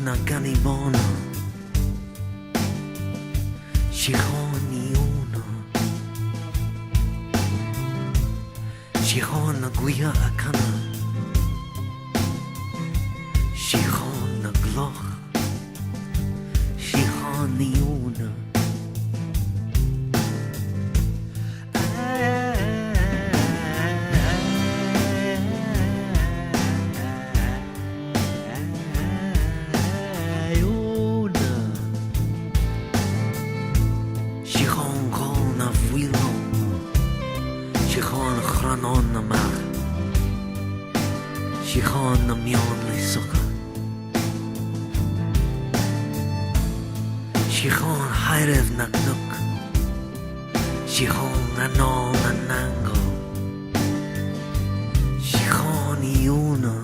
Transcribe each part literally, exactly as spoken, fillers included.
na ganibona. Shihon iuna. Shihon na guya akana. Shihon na gloch. Shihon iuna. Shihon kol na vwilon. Shihon chranon na mar. Shihon na mion le suka. Shihon hayrev na gnuk. Shihon anol na nango. Shihon iuna.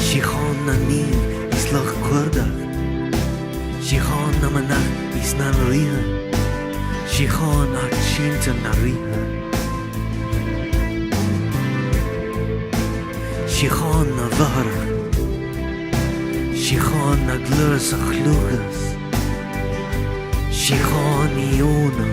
Shihon ani is loch kordak. Shihon na manach is nan riha. Shihon a chinta na riha. Shihon na vahra. Shihon na glur sa chlukas. Shihon iuna.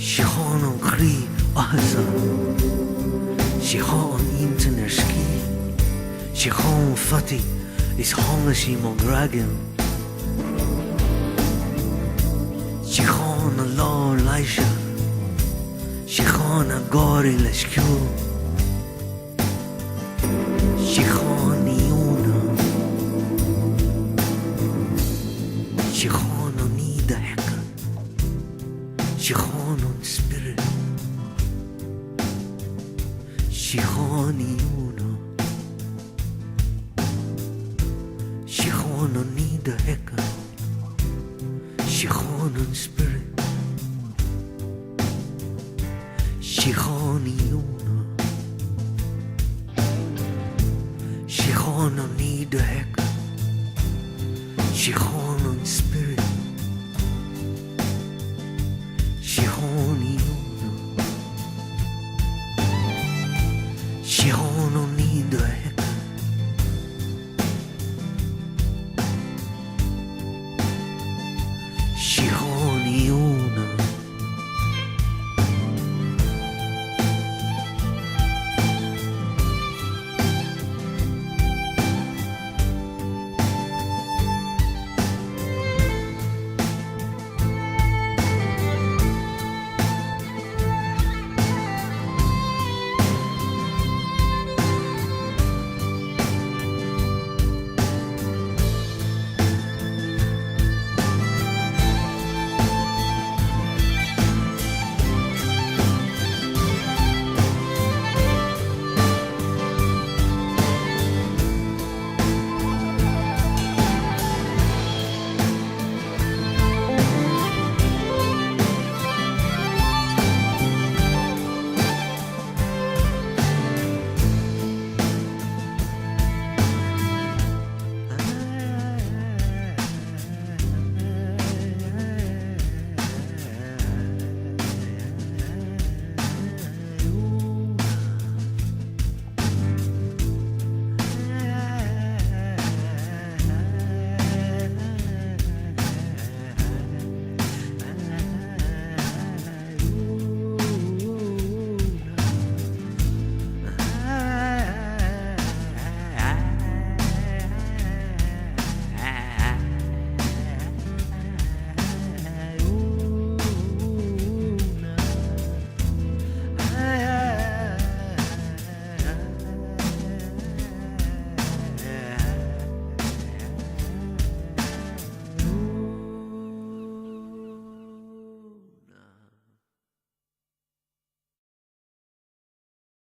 Shihon on kri ahasa. Shihon on intanerski. Shihon fati is hongashi mon ragel. Shihon a lor laisha. Shihon a gori leshkyu. Shihon iuna. Shihon on ida heka. Shihon on spirit. Shihon iuna. Shihon on ida heka. Shihon on spirit. Shihon iuna. Shihon on ida heka. Shihon on spirit. Shihon iuna. Shihon on